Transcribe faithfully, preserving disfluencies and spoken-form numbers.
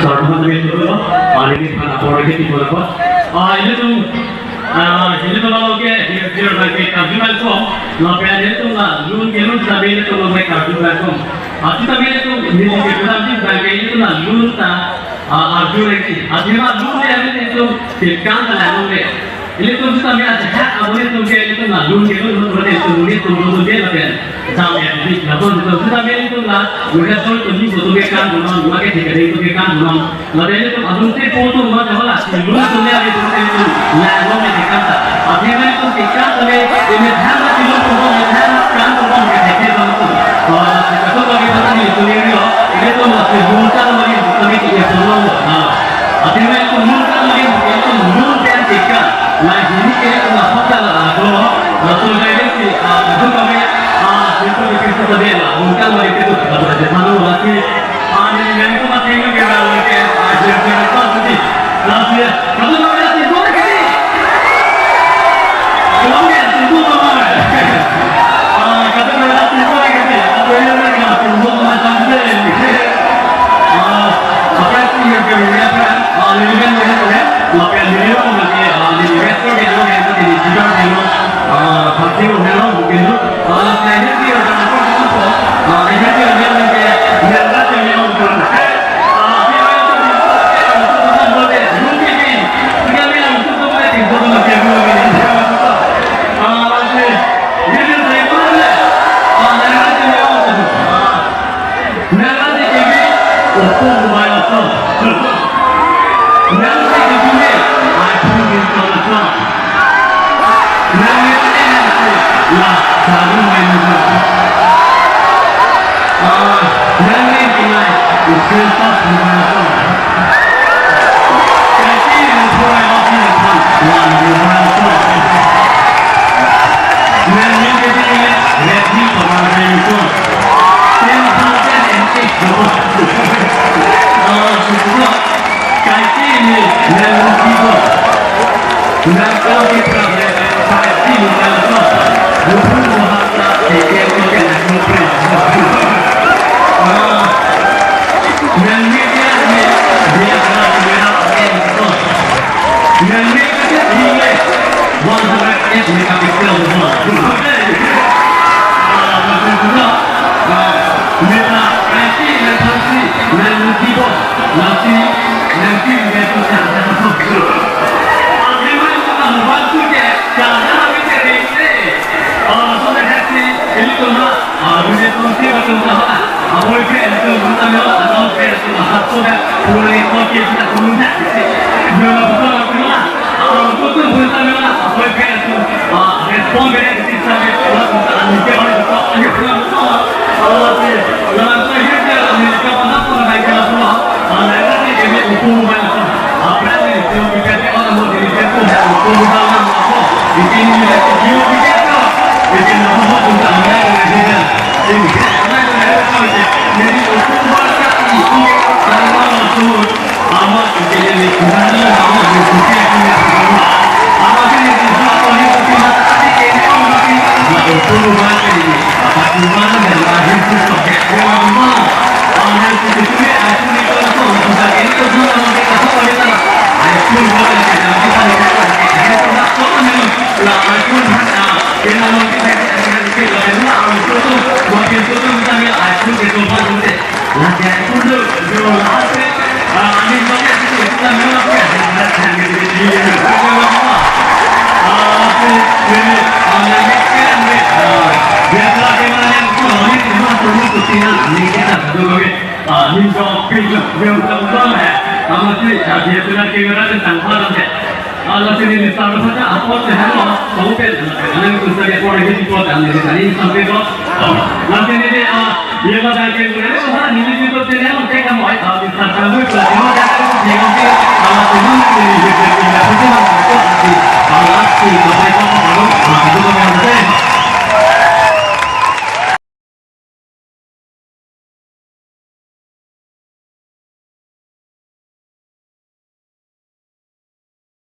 Sarduhan kami dulu, hari ini pada pore ke tiba apa? Ah, ilitum, ah, ilitum kalau ke, dia, dia lagi kasih malcolm, lapen ilitum lah, lun ke lun sambil ilitum lagi kasih malcolm. Ah, kita biar itu, ini kita nanti sampai ilitum lah, lun ta, ah, arju lagi. Ah, dia lah, lun ya, ilitum, kita kan lah, lun ya. Ilitum sitame ajahak amonit atum ke ilitum la lun kelun lun lun ilitum monit atum lun lun ke lapen jam ya di lapen ilitum sitame ilitum la muda sol atum ni foto ke kan bonon, muda ke thik ke atum ke kan bonon. Lapen ilitum atum te foto ma jawala si lun atum ya ilitum ilitum la lun ke kan ta. Api ma ilitum ke kan atum ke ilitum than la si lun atum ke than kan atum ke thik ke atum. Wah, si kaso bagi atum ni atum ni lo. Ilitum la si lun kan amonit atum ke ilitum lo. Athema ilitum lun kan lagi, ilitum lun pen tiga. Nah, ini ke ilitum la hok kan la ako. Laso jai si, ah, itu kami, ah, itu di pintu tadi la, lun kan lagi itu, kita berada di mana lagi. Ah, ini yang itu masih ingat ke dalam ke, ah, dia dia apa tadi. Nah, dia, kalau kami dah timbul lagi. Kalau dia timbul sama. Ah, kata kami dah timbul lagi. Apa yang lagi timbul sama sampai. Ah, apa sih yang kami lihat kan? Ah, ini kan, ini kan, lapen ini kan, ini kan, ah, ini investor dia lo yang tadi di Jakarta dia lo, ah, pasti lo dia lo mungkin lo, ah, lapen ini dia ada apa apa, ah, ini dia dia yang dia dia dia dia yang dia lo pun, ah, dia itu di, dia itu kan lo dia, mungkin ini, dia bilang itu tuh dia itu tuh dia lo ini, ah, lapen ini dia itu tuh dia, ah, dia itu dia lo, ah. Nang ate keme, opo mobile ason. Nang ate keme, iPhone ason ason. Nang ate ate, la, saru main ason. Ah, nang ate keme, screen touch mobile ason. Kaike nang pura ason ason, la, mobile ason. Nang ate keme, Redmi pura ason. Ten thousand and eight dollars. Ah, sudah. Kaike ne, nang rugi ko. Nang kau di prabya, kaike ne nang ko. Bukan bahasa, kaike ko ke nang ko pre. Ah, nang media ne, dia akan merah, eh, ko. Nang media ne, one hundred eight megapixel. Ah, maksud guna, ah, meta, kaike, nang thansi, nang rugi ko, lasi, nang ki, nang tu, nang, nang, nang. Akhirnya, kita membantu ke, jangan kami cari, eh. Ah, so, nang thansi, ini tu, nah, ah, dunia tu, kita tu, nah, ah, boy friend tu, kita, nah, ah, friend tu, ah, so, dah, mulai, okay, kita, tu, nah, kita, tu, nah, ah, so, tu, kita, nah, ah, boy friend tu, ah, respond, eh, Ala sini ni sarwa saja apot se halo, tongpen, anak kunsa dia por ini pot, anak kita ini sampai kok. Oh, nanti ini dia, ah, dia pada ke mana, oh, ini juga sini, oh, cek kamu, ah, bisa kamu, kalau kamu, dia kamu, ah, semua ini, dia punya, punya, punya, punya, punya, punya, punya,